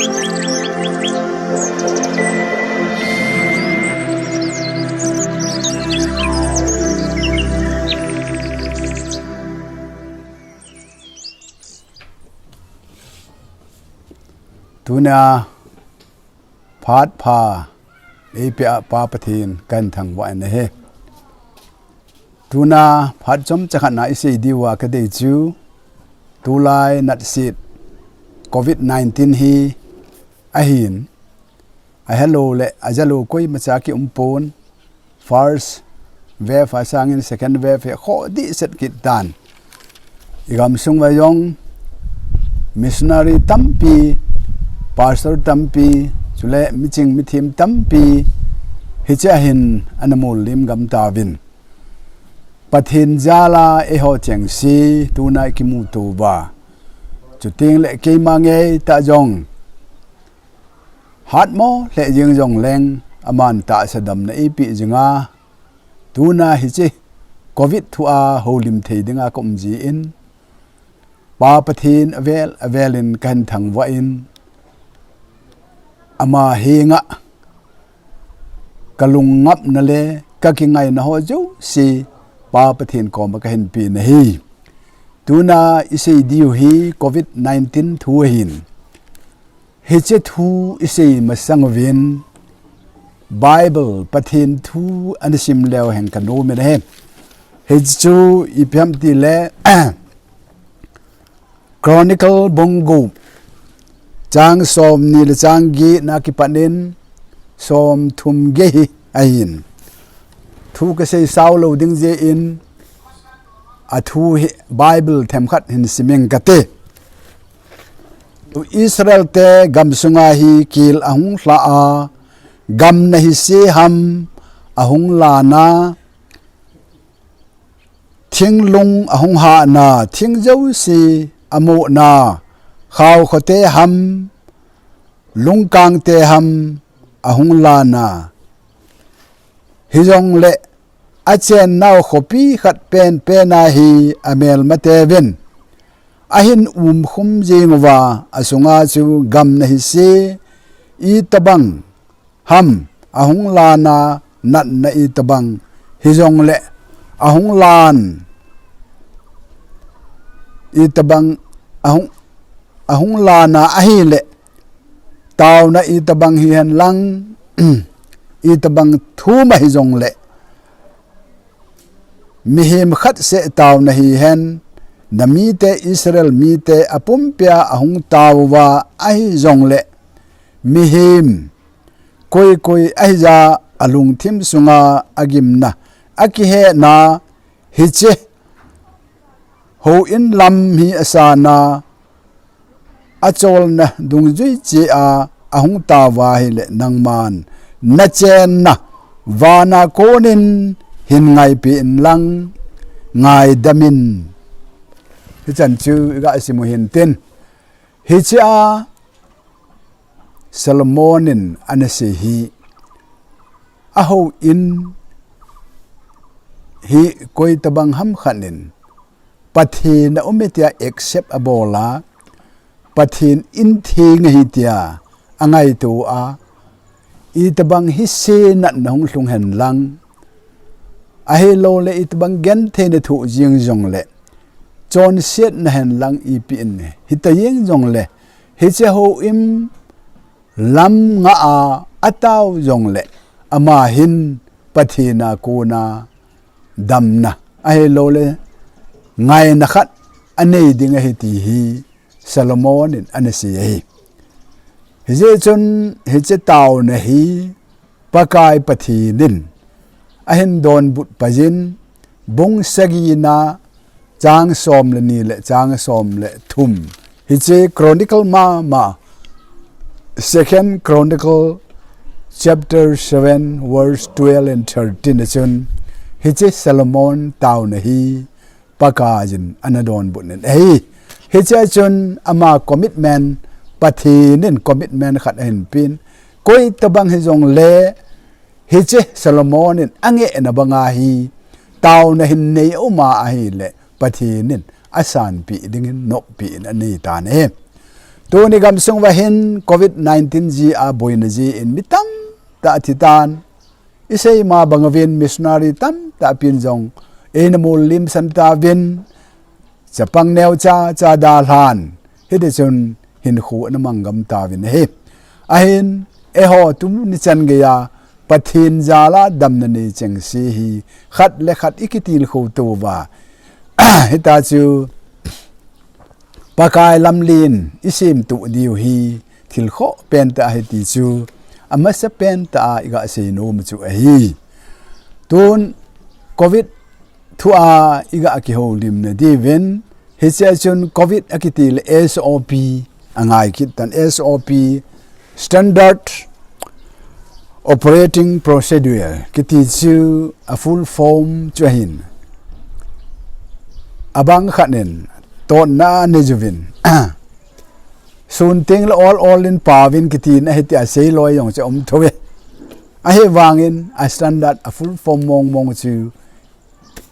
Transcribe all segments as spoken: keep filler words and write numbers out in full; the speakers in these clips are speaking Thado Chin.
Tuna phat pha eipeh a Pa Pathen kahin thangvah in ahi. Tuna phat chomcha khat na isei diuva kadei chu, tulai natsit covid nineteen hi ahin, ahelou le ajalou koimacha kium pon, first wave a sangin second wave hi khoh dehset kit tan. Igamsung uva jong missionary tampi, pastor tampi, chule miching mithem tampi hiche a hin ana mollim gam tauvin. Pathen jal a eiho chengse tuna ikimuto uva, chuteng le keima ngeitah jong hatmo lheh jeng jongleng aman tahsa damna eipeh jinga, tuna hiche covid thu a houlim thei dinga kaum jeh in, Pa Pathen avel avel in kahin thangvah in, ama henga kalungngapna le kakingaina ho jouse Pa Pathen koma kahin pe in ahi. Tuna isei diu hi covid nineteen thu ahin. Hiche thu isei masang uvin Bible Pathen thu ana sim leu hen kanom in ahi. Hichu ipi ham tile Chronicle bung gup, chang somni le chang get na kipat in somthum get hi ahin. Thu kasei sao lou ding jeh in, athu hi Bible themkhat hin sim inge kati. Israel te gamsunga hi kel ahung lha a, gam nahi se ham ahung lan a, thinglung ahung hahna, thing jouse amohna, khaokhote ham, lungkangte ham ahung lan a. Hijongle achennau khopi khat penpen a hi amelmateuvin ahin umkhum jing uva, asunga chu gam nahi se, itobang ham ahung lan a, natna itobang hijongle ahung lan, itobang ahung, ahung lan a ahile, taona itobang hihen lang, itobang thum ahi jongle, mihem khat seh taona hihen, namite Israel mite apumpia ahung tao uva ahi jongle, mihem koi koi ahija alungthim sunga agimna, akihehna, hiche houin lam hi asan a, acholna dungjui cheh a ahung tao uva ahile, nangman nachenna vana konin hin ngaipeh in lang, ngaidam in. Hichan chu iga sim u hintin. Hiche a Solomon in ana sei hi, ahouin hi koitobang ham khat in Pathen a um e tia accept abol a, Pathen in theng ahi tia angaito a, itobang hise natna hung lhung hen lang, ahilouleh itobang gentheina thoh jeng jongle, chonsetna hen lang ipi in hita jeng jongle, hiche houin lam ngah a atao jongle, ama hin Pathen a kona damna, ahilouleh ngaina khat anei ding ahi ti hi Solomon in ana sei ahi. Hijeh chun hiche taona hi Pakai Pathen in ahin donbut paiyin, bung sagi na chang som le ni le chang som le thum. Hiche Chronicle mama, Second Chronicle chapter seven, verse twelve and thirteen a chun, hiche Solomon taona hi Pakai in ana donbut in ahi. Hiche a chun ama commitment, Pathen in commitment khat ahin pen. Koitobang hijongle, hiche Solomon in angehna banga hi taona hin nei aum a ahile, Pathen in asanpeh dingin noppi in anei tan ahi. Tuni gamsung uva hin covid nineteen jeh a boina jeh in mi tamtah thi tan. Isei ma bang uvin missionary tamtah pin jong eina molhim san tauvin, chapang neocha cha dalhan, hiti chun hinkho ana mang gam tauvin ahi. Ahin, eiho tuni chan geiya Pathen jal'a damna nei chengse hi khat le khat ikitilkhou touva, hitia chu Pakai lamlen isemtoh diu hi thil khoh pentah ahi ti chu amasa pentah a iga seinom u chu ahi. Tun covid thua iga kihoulimna diuvin, hichea chun covid akiti le S O P angai kit tan. S O P, Standard Operating Procedure kiti chu a full form chu ahin, abang khat in totna anei uvin, sun teng le ol ol in pauvin kiti na hitia seiloi jong chu aum thou ve. Ahivangin a standard a full form mong mong chu,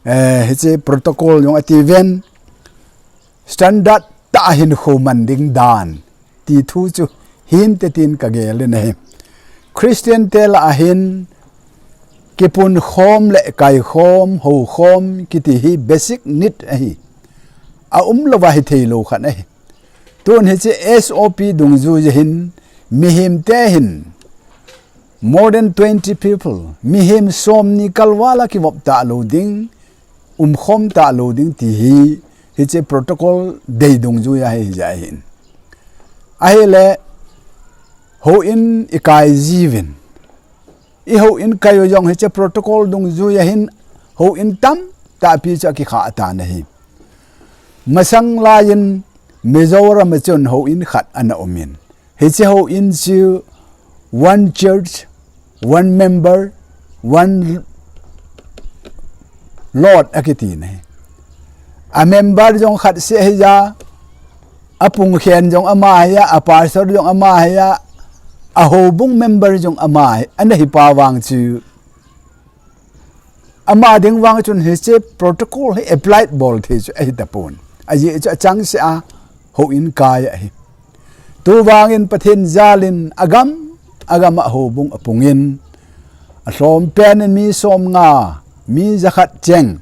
eh, hiche protocol jong atiuvin, standard tah a hinkho man ding dan ti thu chu hinte tin kagel in ahi. Christian te lah a hin kipunkhom le kaikhom, houkhom kiti hi basic need ahi. Aumlouva hithei lou khat ahi. Tun hiche S O P dungjuiya hin mihem te hin more than twenty people, mihem somni kalval a kivop talou ding, umkhom talou ding ti hi hiche protocol dei dungjuiya hi hijeh ahin. Ahile, houin ikai jiuvin, ihouin kai u jong hiche protocol dungjuiya hin houin tamtah pi chu akikhah tan ahi. Masang laiyin Mizoram a chun houin khat ana umin, hiche houin chu one church, one member, one Lord akiti ahi. A member jong khat seh ahiya, apung khen jong ama ahiya, a pastor jong ama ahiya, a houbung member jong ama ahi, ana hipa vang chu ama ding vang chun hiche protocol hi applied bol thei chu ahitapon. Ajeh chu achangseh a houin kai ahi. Tuvangin Pathen jalin agam agam a houbung apungin, alhom pen in mi somnga, mi jakhat cheng,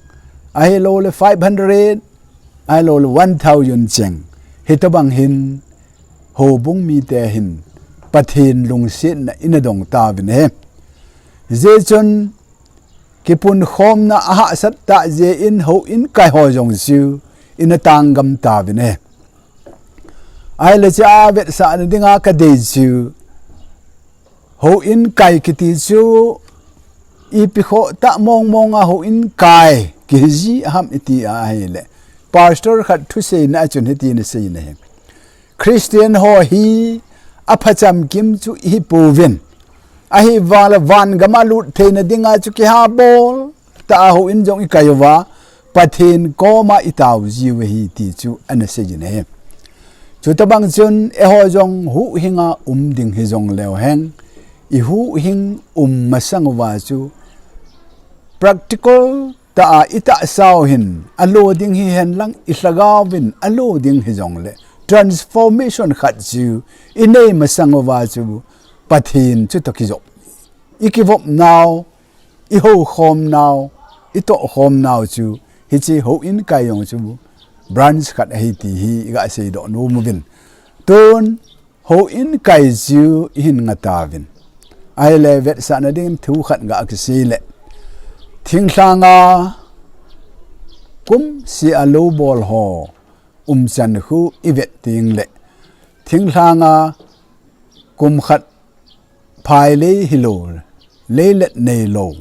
ahilou le five hundred, ahilou le one thousand cheng, hitobang hin houbung mite hin Pathen lungsetna ana dong tauvin ahi. Hijeh chun kipunkhomna ahahsat tah jeh in houin kai ho jong chu ana tang gam tauvin ahi. Ahile hichea vetsahna dinga kadei chu, houin kai kiti chu ipi khoh tah mong mong a houin kai kihi ji ham iti ahile, pastor khat thuseina a chun hitin asei in ahi. Christian ho hi aphacham kim chu ihi pouvin, ahivang le van gam a lut theina dinga chu kihabol tah a houin jong ikai uva, Pathen koma itao jiu ahi ti chu ana sei in ahi. Chutobang chun eiho jong huhhing a um ding hijong leu hen, ihuhhing um masang uva chu practical tah a itahsa u hin alo ding hihen lang, ilhagao vin alo ding hijong le, transformation khat chu inei masang uva chu Pathen chutoh kijop, ikivop nau, ihoukhom nau, itohkhom nau chu hiche houin kai jong chu branch khat ahi ti hi iga seidoh nom uvin. Tun houin kai chu ihin ngah tauvin. Ahile vetsahna dingin thu khat ga kisei le, thinglhang a kumseh a lou bol ho umchan khu ivet teng le, thinglhang a kum khat phai lei hilou, leilet neilou,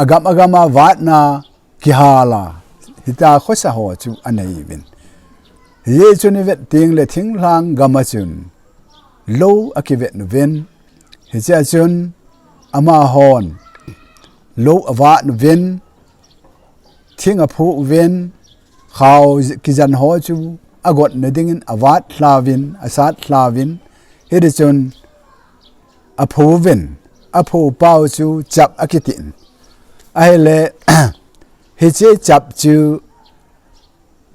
agam agam a vatna kihal a, hitia khosa ho chu anei uvin. Hijeh chun ivet teng le thinglhang gam a chun lou akivet uvin. Hichea chun amahon lou avat uvin, thing aphu uvin, khao kijan ho chu agotna dingin avat lha uvin, asat lha uvin. Hiti chun aphu uvin, aphu pau chu chap akitin. Ahile, hiche chap chu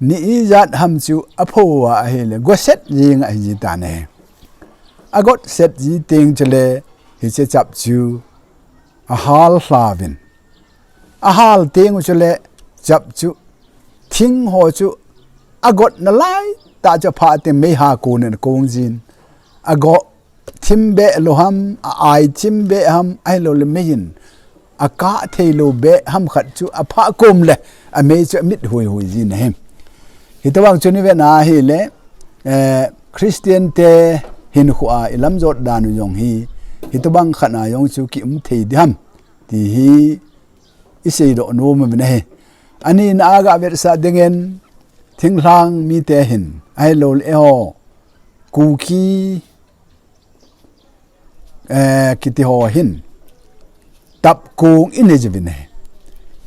ni ijat ham chu apho uva ahile, gotset jing ahi ji tan ahi. Agotset ji teng chule, hiche chap chu ahal lha uvin. Ahal teng u chule chap chu, thing ho chu agot nalai tah chu apha teng meiha konin akong jin. Agot thim beh lou ham, a-ai thim beh ham, ahilouleh mei in akah thei lou beh ham khat chu apha kom le, amei chu amit hui hui jin ahi. Hitobang chu ivet na ahile, eh, Christian te hinkhoa ilam jot dan u jong hi, hitobang khat na jong chu ki um thei ding ham ti hi isei doh nom uvin ahi. Ani na a gavetsah dingin, thinglhang mite hin, ahilouleh eiho, Kuki, eh, kiti ho hin, tapkong inei jiuvin ahi.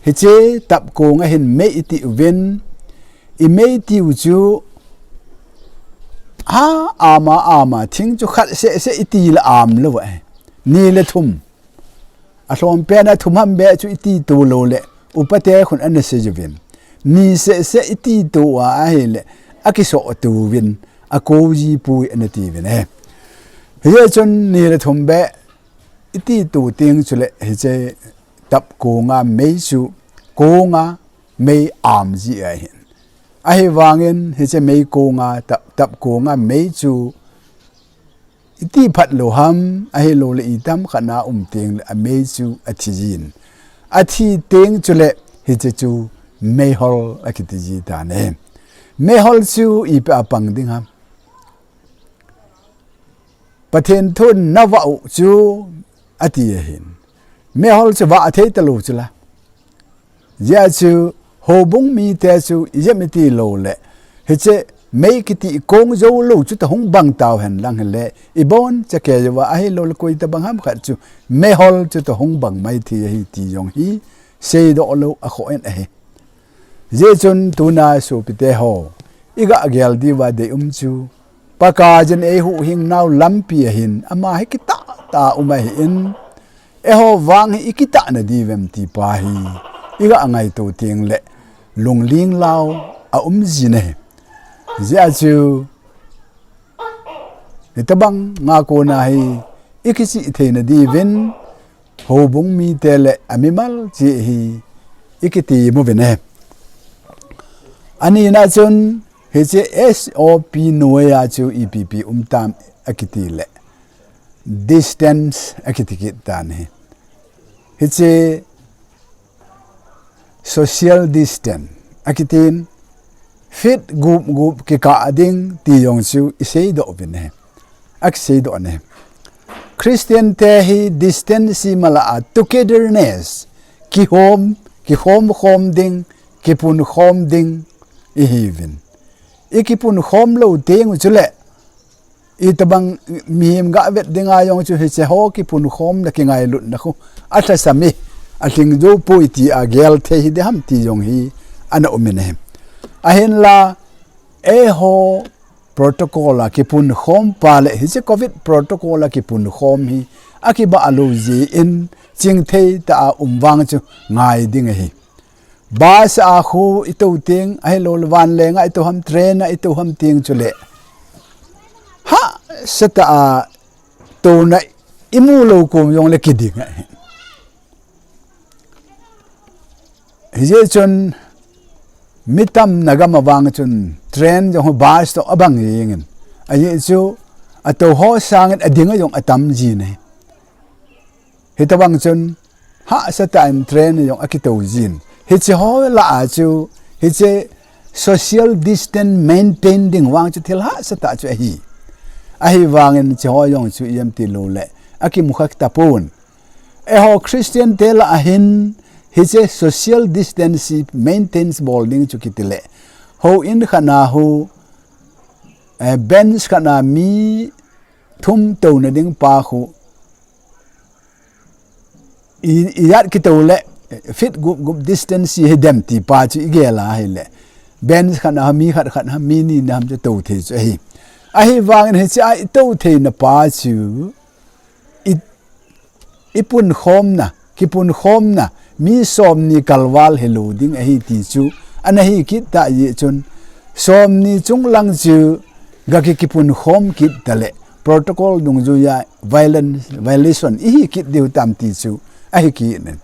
Hiche tapkong a hin mei iti uvin, imei tiu chu, ha, ama, ama, thing chu khat seh seh iti le am lou ahi. Ni le thum. Alhom pen a thum ham beh chu iti to lou le, upate khun ana sei jiuvin. Ni seh seh iti to a ahile, akisoh to uvin, ako ji poi ana ti uvin ahi. Hijeh chun ni le thum beh iti to teng chule, hiche tapkong a mei chu, kong a mei am ji ahi. Ahivangin hiche mei kong a, tap, tapkong a mei chu, iti phat lou ham, ahilouleh itam khat na um teng le amei chu athi jin. Athi teng chule hiche chu meihol akiti ji tan ahi. Meihol chu ipi a pang ding ham. Pathen thun navah u chu ati ahin. Meihol chu vah thei talou chu la. Hijeh chu houbung mite chu ijep iti lou le, hiche mei kiti ikong jou lou chu toh hung bang tau hen lang hile, ibon chakei uva ahilouleh koi tobang ham khat chu meihol chu toh hung bang mai thei ahi ti jong hi seidoh lou akhoh in ahi. Hijeh chun tuna sopite ho, iga gel diuva deium chu, Pakaiyin eihuhhing nau lampi a hin, ama hi kitah tah a um ahin, eiho vang hi ikitah nadiu vem ti pa hi, iga ngaito teng le, lungling lau aum jin ahi. Hijeh chu, hitobang a kona hi, ikichih thei nadiuvin, houbung mite le amimal cheh hi, ikiti uvin ahi. Ani na chun, hiche S O P noiya chu ipi ipi um tam akiti le, distance akiti kit tan ahi. Hiche social distance akitin, feet gup gup kikah ding ti jong chu iseidoh uvin ahi. Akiseidoh in ahi. Christian te hi distance imalah a togetherness, kihom, kikhom khom ding, kipun khom ding ihiuvin. Ikipun khom lou teng u chule, itobang mihem gavet dinga jong chu hiche ho kipun khomna kingailutna khu, alhasam e, alhing jou poi ti a gel thei hi ding ham ti jong hi ana um in ahi. Ahinla, eiho protocol a kipun khom pa le hiche covid protocol a kipun khom hi akibah lou jeh in chingthei tah a um vang chu ngai ding ahi. Bus a khu ito teng, ahilouleh vanleng a ito ham, train a ito ham teng chule, hahsatah a tona imu lou kom jongle kiding ahi. Hijeh chun mi tamna gam a vang chun train jong ho bus toh abang jeng in. Ajeh chu ato ho sangin ading a jong atam jin ahi. Hitobang chun hahsatah in train a jong akito jin. Hiche ho lah a chu, hiche social distance maintain ding vang chu thil hahsatah chu ahi. Ahivangin hiche ho jong chu ijemti lou le, akimu kha tapon. Eiho Christian te lah a hin, hiche social distance maintain bol ding chu kiti le, houin khat na khu, eh, bench khat na mi thum touna ding pa khu, i, ijat kito le, feet gup gup distance hi dem ti pa chu igel a hile, bench khat na mi khat khat ham, mi ni na ham chu to thei chu ahi. Ahivangin hiche a ito theina pa chu, i, ipun khomna, kipun khomna, mi som ni kalval hilou ding ahi ti chu ana hi kit tah jeh chun, Somni chunglang chu gaki kipun khom kit tale protocol dungjuiya violation ihi kit diu tam ti chu ahi kit in.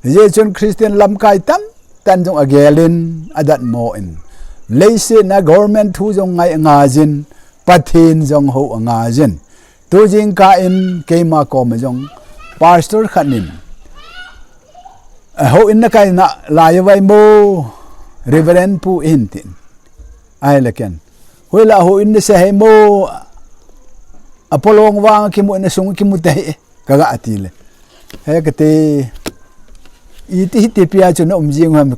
Hijeh chun Christian lamkai tamtah in jong agelin adatmo in, leiset a government thu jong ngai angaiyin, Pathen jong hou angaiyin. Tu jingkah in keima koma jong pastor khat in, "Houin nakai nalai uve mo, Reverend Pu?" ahin tin. Ahile ken, "Hoilai houin nasei ham mo, apolong vang kimu, nasung kimu tahih e," kaga ti le. He kati, "Iti hiti pia chu naum jing u ham,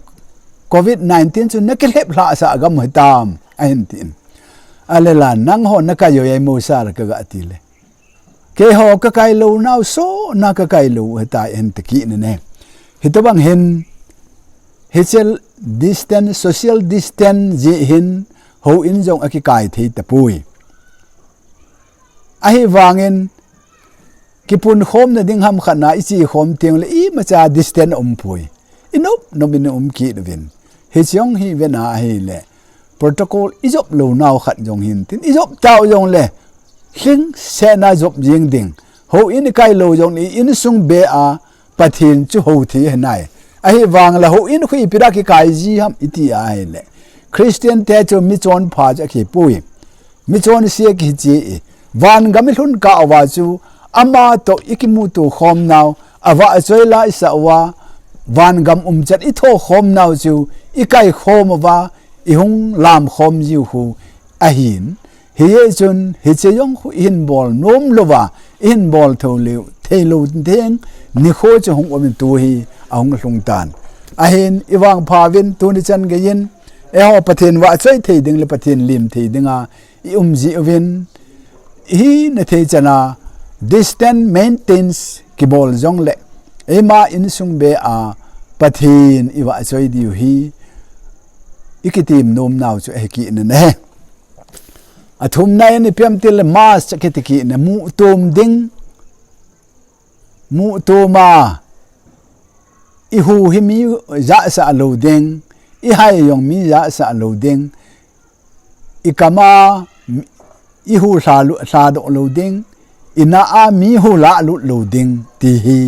covid nineteen chu nakilhep lhahsah gam hitam?" ahin tin. "Ahile la nangho nakai uve mo sir?" kaga ti le. "Keiho kakai lou nau, sona kakai lou u ahitai," ahin ti kit in ahi. Hitobang hin, hiche distance, social distance jeh hin houin jong akikai thei tapoi. Ahivangin, kipun khomna ding ham khat na iche khom teng le imacha distance aumpoi. Inop nop in um kit uvin. Hiche jong hi vena ahile, protocol ijop lou nau khat jong hin tin, ijop tau jong le, lhingset na jop jing ding. Houin ikai lou jong le insung beh a Pathen chu hou thei ahi nai. Ahivang le houin khu ipi dia kikai ji ham iti ahile, Christian te chu michonpha chu akipui. Michonse kihi che e. Vangam ilhun kah uva chu ama toh ikimuto khom nau, avahchoi la isah uva, vangam umchan itho khom nau chu ikai khom uva, ihung lam khom jiu khu ahin. Hijeh chun hiche jong khu ihin bol nom louva, ihin bol thou leu, thei lou ding nikho chu hung um in tu hi ahung lhung tan. Ahin ivangpha uvin tuni chan geiyin, eiho Pathen vahchoi thei ding le Pathen lim thei dinga ium ji uvin, ihina thei chan a distance maintains kibol jong le, eima insung beh a Pathen ivahchoi diu hi ikitem nom nau chu ahi kit in ahi. Athumna in ipi ham itile mask kiti kit in, muh tum ding, muh tum a, ihu hi mi jahsah lou ding, ihai jong mi jahsah lou ding, ikam a ihu lha lu-, lhadoh lou ding, inah a mi hu lahlut lou ding, ti hi,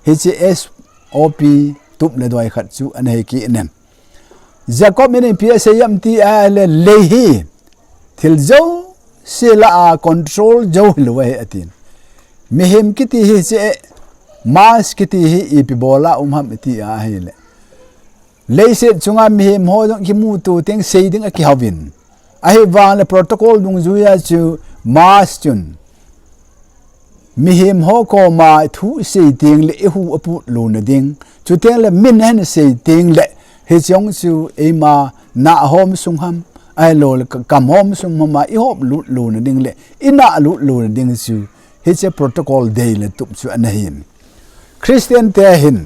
hiche S O P tup le doi khat chu ana hi kit in. Jacob in ipi asei ham iti ahile, lei hi thil jouse lah a control jou hilou ahi atin. Mihem kiti hi hiche mask kiti hi ipi bol a um ham iti ahile, leiset chunga mihem ho jong kimuto teng sei ding akihouvin. Ahivang le protocol dungjuiya chu mask chun mihem ho koma thu isei teng le ihu aput louna ding, chuteng le min ahin sei teng le, hiche jong chu eima nah hom sung ham, ahilou le ka-, kam hom sung ham a ihop lut louna ding le inah lut louna ding chu hiche protocol dei le tup chu ana hin. Christian te hin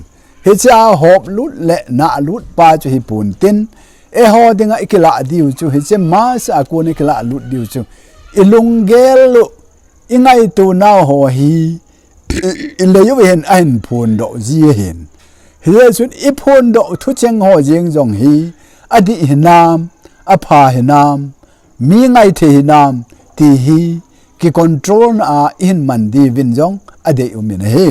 hiche a hop lut le nah lut pa chu hipon tin, eiho dinga ikilah diu chu, hiche mask a kon ikilah lut diu chu, ilunggel u, ingaito nau ho hi, i, ilei u hin ahin phondoh ji ahin. Hijeh chun iphondoh thucheng ho jeng jong hi, adih hinam, apha hinam, mi ngaithei hinam, ti hi kicontrol na a ihin man diuvin jong adei um in ahi.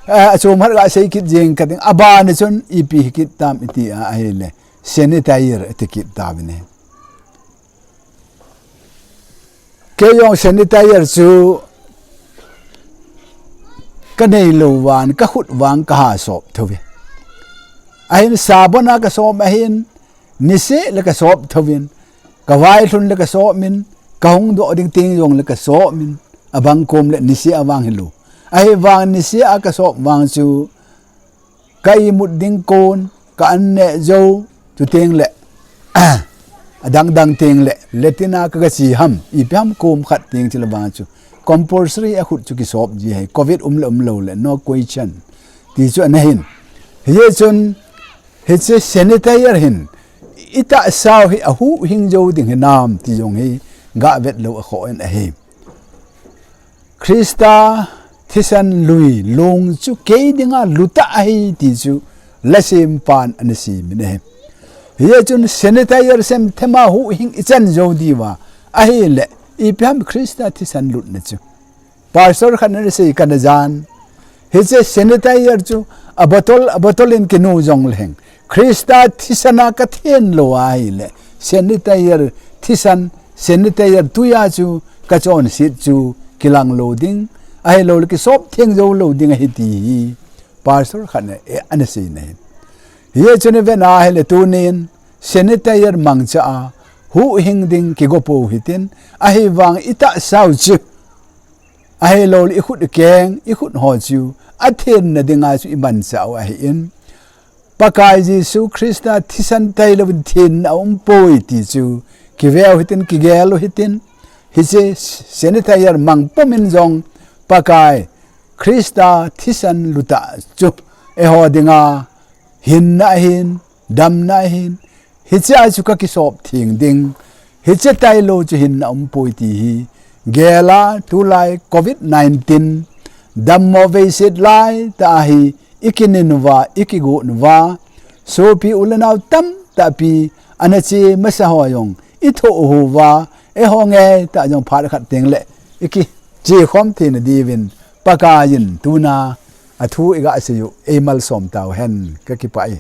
Eh, achom khat gasei kit jeng kating, abana chun ipi hi kit tam iti ahile, sanitizer iti kit tauvin ahi. Kei jong sanitizer chu kanei lou vang, kakhut vang kaha sop thouve. Ahin sabon a kasop ahin, niseh le kasop thouvin, kavailhun le kasop in, kahung doh ding teng jong le kasop in, abang kom le niseh a vang hilou. Ahivang niseh a kasop vang chu, ka imut ding kon, ka an neh jou, chuteng le, adang dang teng le, latrine a kaga che ham, ipi ham kom khat teng chule vang chu, compulsory akhut chu kisop ji ahi, covid um le um lou le, no question. Ti chu ana hin. Hijeh chun, hiche sanitizer hin, itahsau hi ahuhhing jou ding hinam, ti jong hi, gavet lou akhoh in ahi. Christa thisan lui long chu kei dinga lutah ahi ti chu lasempan ana seimin ahi. Hichun sanitizer sem thema huhhing ichan jou diuva ahile, ipi ham Christa thisan lutna chu. Pastor khat in asei kana jan. Hiche sanitizer chu a bottle, a bottle in kinu jong leng, Christa thisan a kathen lou ahile, sanitizer thisan, sanitizer tuiya chu kachonset chu kilang lou ding, ahilouleh kisop theng jou lou ding ahi ti hi Pastor khat in ana seina ahi. Hichun ivet na ahile tunin sanitizer mangcha a huhhing ding kigo pou hitin, ahivang itahsau chu, ahilouleh ikhut ikeng, ikhut ho chu athenna dinga chu imanchah u ahin, Pakai Jesu Christa thisan tailou in thenna aumpoi ti chu kiveu hitin, kigel u hitin. Hiche sanitizer mang pum in jong Pakai Christa thisan lutah chu eiho dinga hinna ahin, damna ahin, hiche a chu kakisop theng ding, hiche tailou chu hinna aumpoi ti hi gel a, tulai covid nineteen dammo veiset laitah a hi ikinin uva, ikigon uva, sopi u le nao tamtah pi ana che masa ho jong ithoh uva, eiho ngeitah jong phat khat tengleh ikiche khom theina diuvin Pakai in tuna athu iga seiyu eimalsom tauhen, kakipah e.